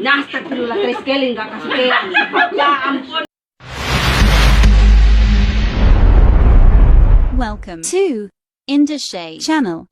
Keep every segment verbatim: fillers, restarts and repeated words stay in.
Nastagfirullah, Triskel, hangka kasukian. Ya ampun. Welcome to Indoshay Channel.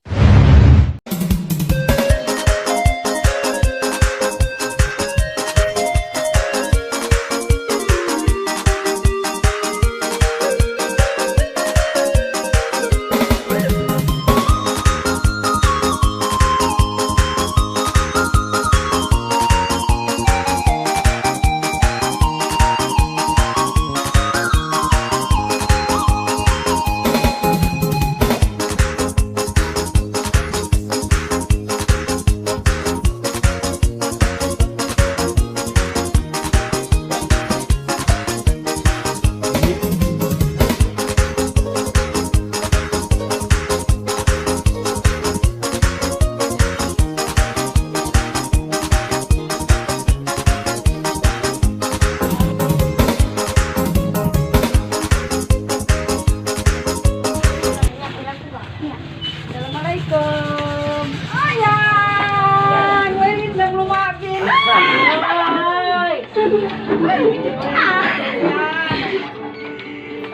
Assalamualaikum. Ayan! Way lindang lumabin. Ay!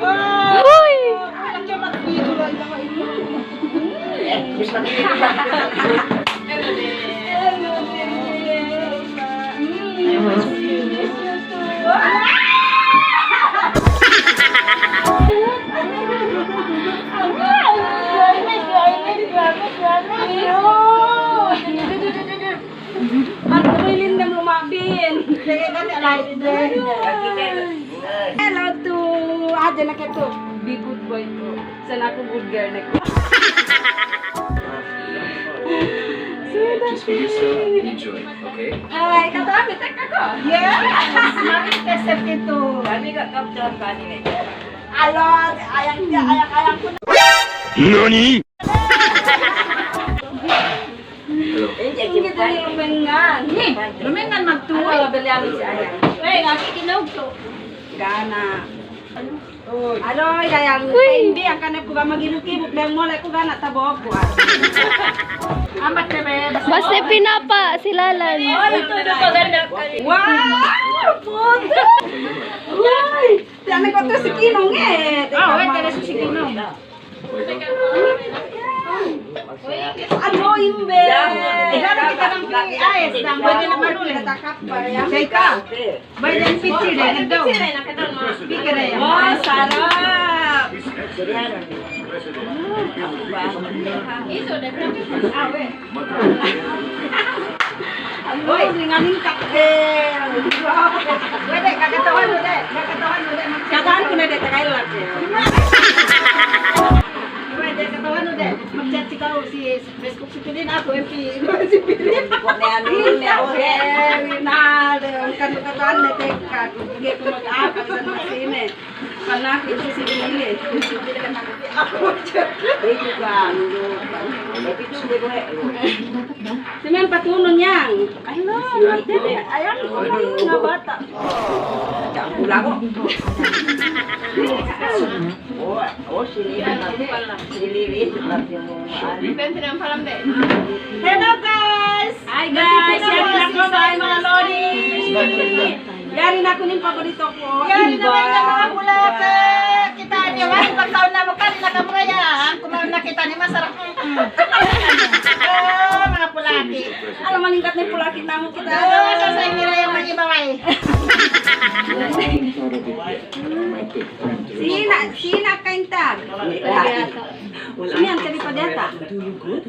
Ay! Uy! Ako'y lindang lumabin. Hello to, ah, diyan na kayo to. Be good boy to. Sana aku good girl na. Just for yourself, enjoy, okay? Ay, katawa, may tek ako. Yes! Mami, tesep ito. Kami ka, kaptan, kami na. Alo, ayang, ayang, ayang, ayang ko na. Nani? Hello. Hindi, hindi, lumengan. Lumengan magtuwa. Ano, bali ang isa. Uy, nakikinog to. Gana. Alo, dayang, uy. Hindi, ang kanap ko ba mag-ibuk-ibuk, dayang mula ko gana, tabok ko, ah. Amat na ba yan? Basta pinapa, silalan. Oh, ito, ito, paganda. Wow! Puto! Uy! Tiyan ko to si Kinong eh. Ah, wait, tiyan ko si Kinong. Ano, imbe? Ilaro kita ng P I S, ng pwede na marunong natakap pa. Yan. Seka. Bayan picture na, ito. Picture na yan. Wow, sarap. Yan. Awe. Uy, ringanin cocktail. Pwede, kakatawan mo, de. Kakatawan mo, de. Kataan ko na, de. Tagay lang, de. Pwede, katawan mo, de. Mag-chat si Karo, si Facebook, si Pilin, ako, M P, si Pilin. Rinaldo, ang kanu-, katawan na, de. Hindi ko mag-aakal sa masine. Pala, ito si Lili. Ako, joke. Ito ka, ano, ito, ito, ito. Si Ma'am Patunon yan. Ay, no, ate, ayaw ko lang, mga bata. Diyan ko lang. Oh, oh, si Lili. Si Lili, ito pati mo. Hello, guys! Hi, guys! Nandito na po si Simon Lodi! Yari na kuning paborito ko. Yari na, iba. Yari na, mga bulate. Kita niyo, ay, pagkaon na mo, kari na kamu kaya. Ang kumaon na kita ni masarap. Mm-mm. Oh, mga pulaki. Ano, maningkat na yung pulaki namu kita. Oh, sa, sa inyo na yung mga iba, ay. Sina, sina kaintag? Sina ang kadi pa data?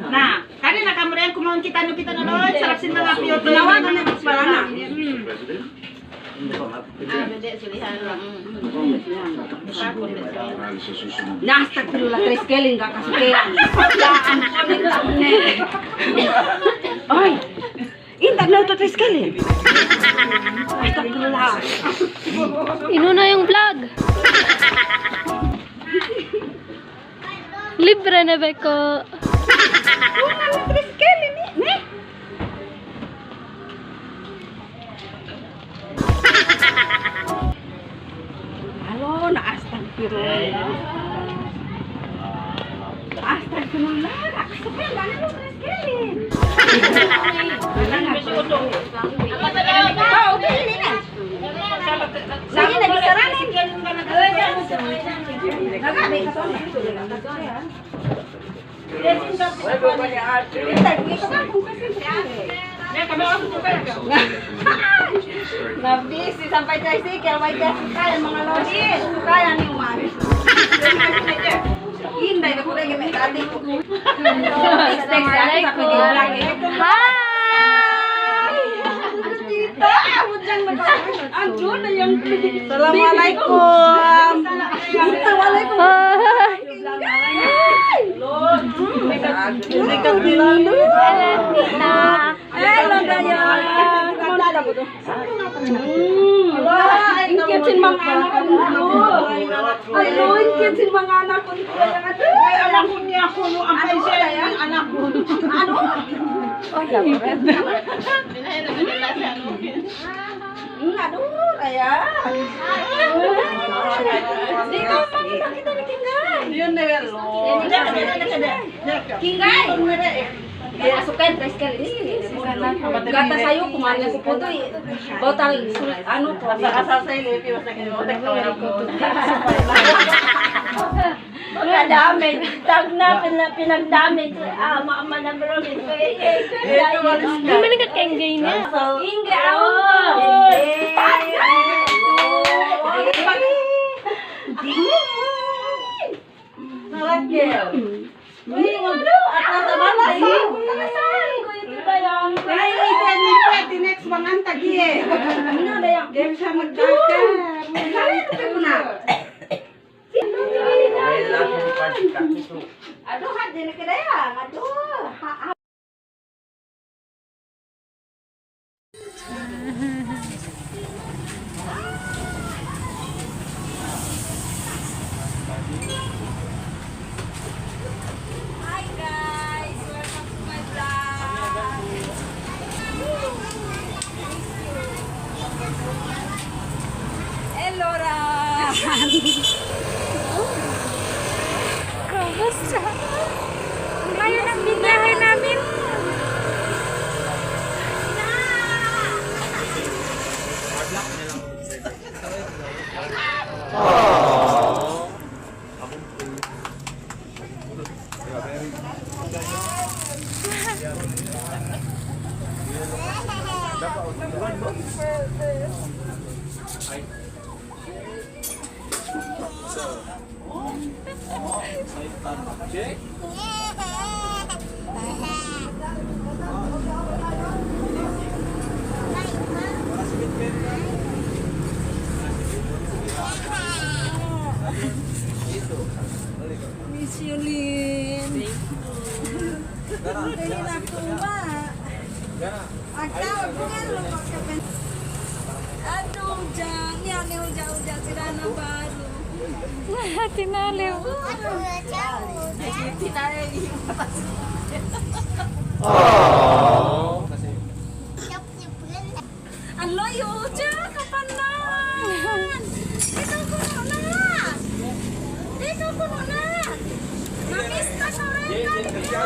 Na, kari na kamu rin, kumaon kita, no, kita na, no, sarap sin mga piyoto. Tinawagan na, wala na. Mm. Ah, hindi, sulihan lang. Mm. Nastagfirullah, Triskel, hangka kasukian. Ya ampun, oy! Inta na ito, Triskel, eh. Nastagfirullah. Inu na yung vlog. Libre na ba ko? Una na, Triskel, ini, ne? Alo, na astagfirullah. Astagfirullah, na astagfirullah, na astagfirullah. Na-busy sampay tricycle, way tricycle, manga lodi, kaya ni umalis. Inday na ko rin, may dati ko. Assalamualaikum. Hi! Assalamualaikum. Hi! Hello, Daya. Kumusta po? Hmm. Wah, in cute sin manga anak ku. Ay, in cute sin manga anak ku. Ay, anak ku niya ku, no, ang paisa yan, anak ku. Ano? Hmm, aduh, Daya. Di ka pa kita bikin, Day. Yun na yan, lo. Kingay! Kaya sukan, guys, kaya ini, ini, ini. Gata sa'yo, kumain na si Putoy. Botol, sul-, ano po. Asa, asa sa ini, piwas na kayo. Pagkadami. Tag na, pina-, pinagdami. Ah, ma-, ma-, na, bro, ito, eh, eh, ito, eh, ito, eh. Di man ikat kayong gay niya. Hindi, oh. Sarap yan. Uy, ano? At nasa balas, ha? Ay, ito, ito, ito, next, mangan tagi, eh. Ano na yan? Game siya magkaka. Ay, ito na. Aduh, hadi na kita yan. Aduh. Ha, ha. Hi guys, welcome to my vlog. Hello, Ran. Kumusta? Ang layo ng biniyahe namin. Miss Yulin. Thank you. Dali na po ba? Ang tawag ko nga, lumagkapan. Ano dyan? Yan, yung dyan, dyan. Sila na baro. Tinaliw. Tinaliw. Aww. Ang layo, Jack! Kapanan! Ikaw kuno na! Ikaw kuno na! Mamista ka rin, kali ka!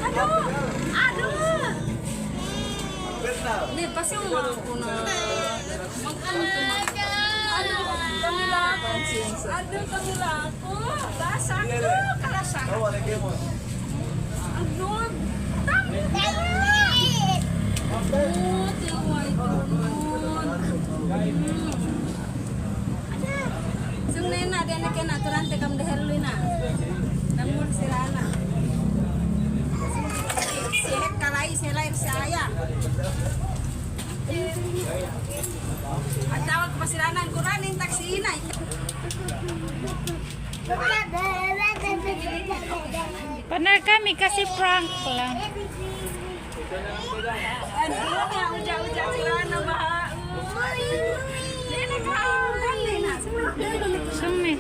Ano? Ano? Hindi, kasi yung mga kuno. Mag-ano to, mag-, ano? Kami lang. Ano kami lang? Oh, basa ko, kalasa. Ano? Tama ka na. Oh, tiway ko nun. Hmm. Sung nena, dia na kena turante kam dahil na. Namul sila na. Sihat kalay sila saya. Ang tawag pa sila ng Quran, yung taxi na. Panar kami kasi prank lang. Sumi.